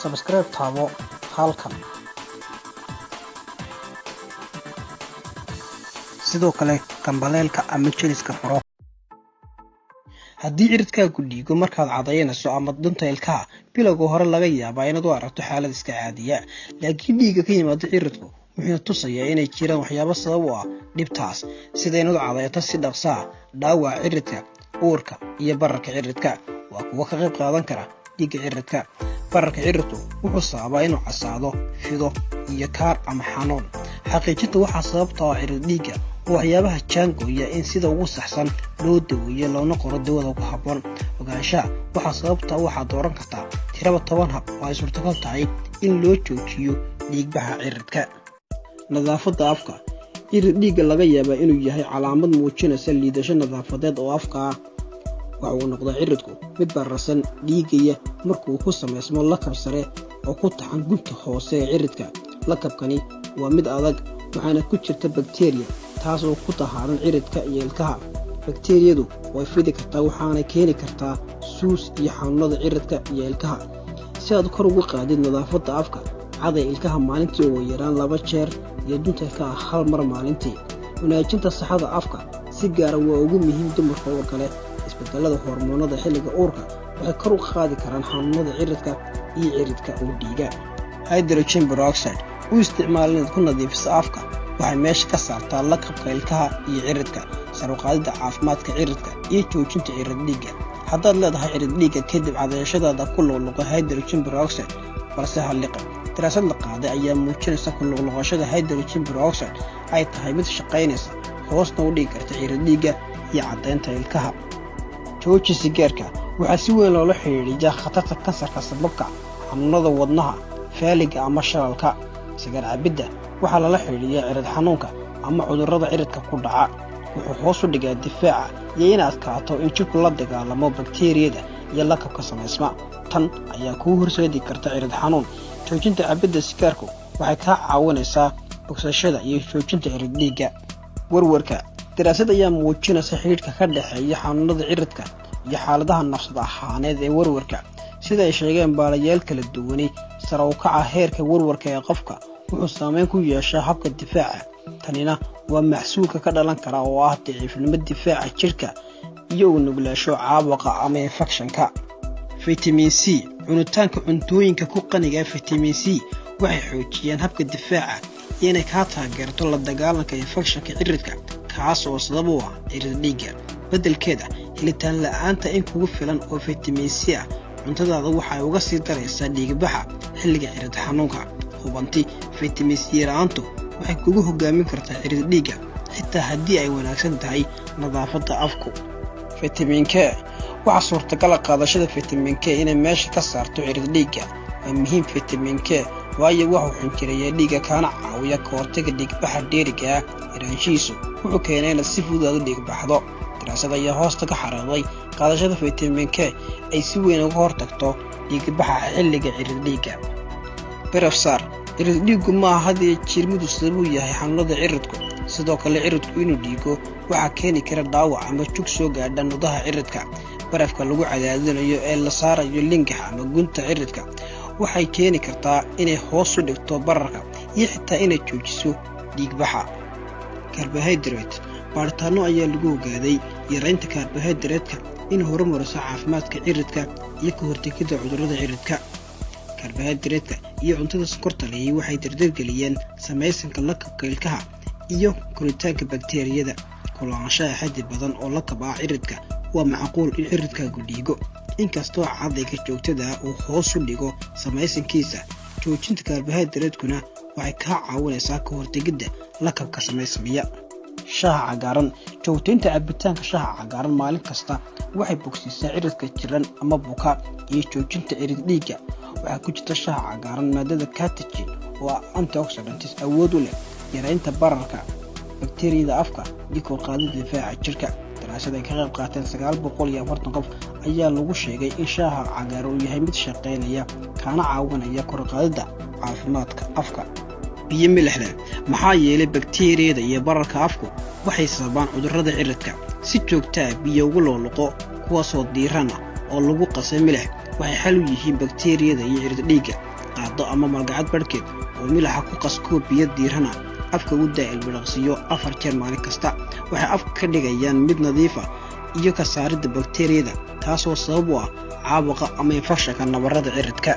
Subscribe taabo halkan. Sidoo kale gambaleelka ama jeliska furo. Haddii ciridkaagu dhiigo markaad cadaynayso ama dunta ilkaha, bilowga hore laga yaabaa inaad u aragto xaalad iska caadiya, laakiin dhiigga ka yimaada ciridku wuxuuna tusayaa inay jiraan waxyaabo sabab u ah dhibtaas, sida inaad u cadayato si dhaqso ah, dhaawaca ciridka, uurka iyo bararka ciridka waa kuwo ka qayb qaadan kara dhiigga ciridka. Bararka ciridku wuxuu sababaa inuu casaado, fido iyo kaar ama xanuun. Xaqiijinta waxaa sababta oo cirid dhiigga oo waxyaabaha jaangooya in sida ugu saxsan loo daweeyo loona qoro dawada ku habboon. Ogaanshaha waxaa sababta waxaad dooran kartaa tiraba 10 hab oo ay suurtagal tahay in loo joojiyo dhiigbaxa ciridka. Nadaafadda afka. Cirid dhiigga laga yaabaa inuu yahay calaamad muujinaysa liidasho nadaafadeed oo afka ah. Waxa uu noqdaa ciridku mid bararsan dhiigaya markuu ku samaysmo lakab sare oo ku taxan gunta hoose ee ciridka. Lakabkani waa mid adag, waxaana ku jirta bakteriya, taas oo ku dahaaran ciridka iyo ilkaha. Bakteriyadu way fidi kartaa, waxaana keeni kartaa suus iyo xanuunada ciridka iyo ilkaha. Si aad kor ugu qaadid nadaafadda afka, caday ilkaha maalintii ugu yaraan 2 jeer iyo dunta ilkaha hal mar maalintii. Wanaajinta saxada afka si gaara waa ugu muhiim dumarka uurka leh. Isbedelada hormoonada xilliga uurka waxay kor u qaadi karaan xanuunada ciridka iyo ciridka oo dhiiga. Hydrogen peroxide u isticmaal inaad ku nadiifiso afka. Waxay meesha ka saartaa lakabka ilkaha iyo ciridka, sar u qaadidda caafimaadka ciridka iyo joojinta cirid dhiigga. Haddaad leedahay cirid dhiigga kadib cadayashadaada, ku luqluqo hydrogen peroxide, balse ha liqin. Daraasad la qaaday ayaa muujinaysa ku luqluqashada hydrogen peroxide ay tahay mid shaqaynaysa, hoosna u dhigi karta cirid dhiigga iyo caddaynta ilkaha. Jooji sigaarka. Waxaa si weyn loola xidhiidhiyaa khatarta kansarka sababka, xanuunada wadnaha, faaliga ama shalalka. Sigaar cabidda waxaa lala xidhiidhiyaa cirid xanuunka ama cudurrada ciridka ku dhaca. Wuxuu hoos u dhigaa difaaca iyo in adkaato in jidhku la dagaalamo bakteeriyada iyo lakabka samaysma. Tan ayaa kuu horseedi karta cirid xanuun. Joojinta cabidda sigaarku waxay kaa caawinaysaa bogsashada iyo joojinta cirid dhiigga. Warwarka. Daraasad ayaa muujinaysa xidhiidhka ka dhexeeya xanuunada ciridka iyo xaaladaha nafsad ahaaneed ee warwarka. Sida ay sheegeen baarayaal kala duwani, sare u kaca heerka warwarka ee qofka wuxuu saameyn ku yeeshaa habka difaaca. Tanina waa maxsuulka ka dhalan kara oo ah daciifnimo difaaca jidhka iyo u nuglaasho caabuqa ama infekshanka. Fitamiin C. Cunitaanka cuntooyinka ku qaniga ah fitamiin C waxay xoojiyaan habka difaaca iyo inay kaa taageerto la dagaalanka infekshanka ciridka, kaas oo sabab u ah cirid dhiigga. Beddelkeeda, helitaan la'aanta in kugu filan oo fitamiin C ah cuntadaada waxay uga sii daraysaa dhiigbaxa xilliga cirid xanuunka. Hubanti fitamiin C la'aantu waxay kugu hogaamin kartaa cirid dhiigga xitaa haddii ay wanaagsan tahay nadaafadda afku. Fitamiin K. Waxaa suurtagala qaadashada fitamiin K inay meesha ka saarto cirid dhiigga. Waa muhiim fitamiin K, waayo wuxuu xinjireeyaa dhiigga kaana caawiya ka hortaga dhiigbaxa dheeriga ah. Yaraanshihiisu wuxuu keenaa inaad si fudud aad u dhiigbaxdo. Daraasad ayaa hoosta ka xariiqday qaadashada fitamiin K ay si weyn uga hortagto dhiigbaxa xilliga cirid dhiigga. Baraf saar. Cirid dhiiggu maaha had iyo jeer miduu sabab u yahay xanuunada ciridku. Sidoo kale ciridku inuu dhiigo waxaa keeni kara dhaawac ama jug soo gaadha nudaha ciridka. Barafka lagu cadaadinayo ee la saarayo lingax ama gunta ciridka waxay keeni kartaa inay hoos u dhigto bararka iyo xitaa inay joojiso dhiigbaxa. Karbohaydrayt. Baaritaanno ayaa lagu ogaaday yaraynta karbohaydraytka in horumariso caafimaadka ciridka iyo ka hortegidda cudurrada ciridka. Karbohaydraytka iyo cuntada sokorta lihi waxay dardargeliyeen samaysanka lakabka ilkaha iyo koritaanka bakteeriyada. Kulaanshaha xaddi badan oo lakab ah ciridka waa macquul in ciridkaagu dhiigo, inkastoo cadayga joogtada uu hoos u dhigo samaysankiisa. Joojinta karbohaydraytkuna waxay kaa caawinaysaa ka hortegidda lakabka samaysmaya. Shaaha cagaaran. Joogtaynta cabitaanka shaaha cagaaran maalin kasta waxay bogsiisaa ciridka jiran ama buka iyo joojinta cirid dhiigga. Waxaa ku jirta shaaha cagaaran maadada catechin oo ah antioxidants awood u leh yaraynta bararka bakteeriyada afka iyo kor qaadida difaaca jirka. Daraasad ay ka qayb qaateen 940 qof ayaa lagu sheegay in shaaha cagaaran uu yahay mid shaqaynaya kaana caawinaya kor qaadida caafimaadka afka. Biyo milix leh. Maxaa yeelay bakteeriyada iyo bararka afku waxay sababaan cudurrada ciridka. Si joogta ah biyo ugu luqluqo kuwaasoo diiran ah oo lagu qasay milix waxay xal u yihiin bakteeriyada iyo cirid dhiigga. Qaado ama malgacad barhkeed oo milaxa ku qas koob biyo diirana afka u daa ilbidhaqsiyo 4 jeer maalin kasta. Waxay afka ka dhigayaan mid nadiifa iyo ka saaridda bakteriyada, taasoo sabab u ah caabuqa ama infekshanka nabarada ciridka.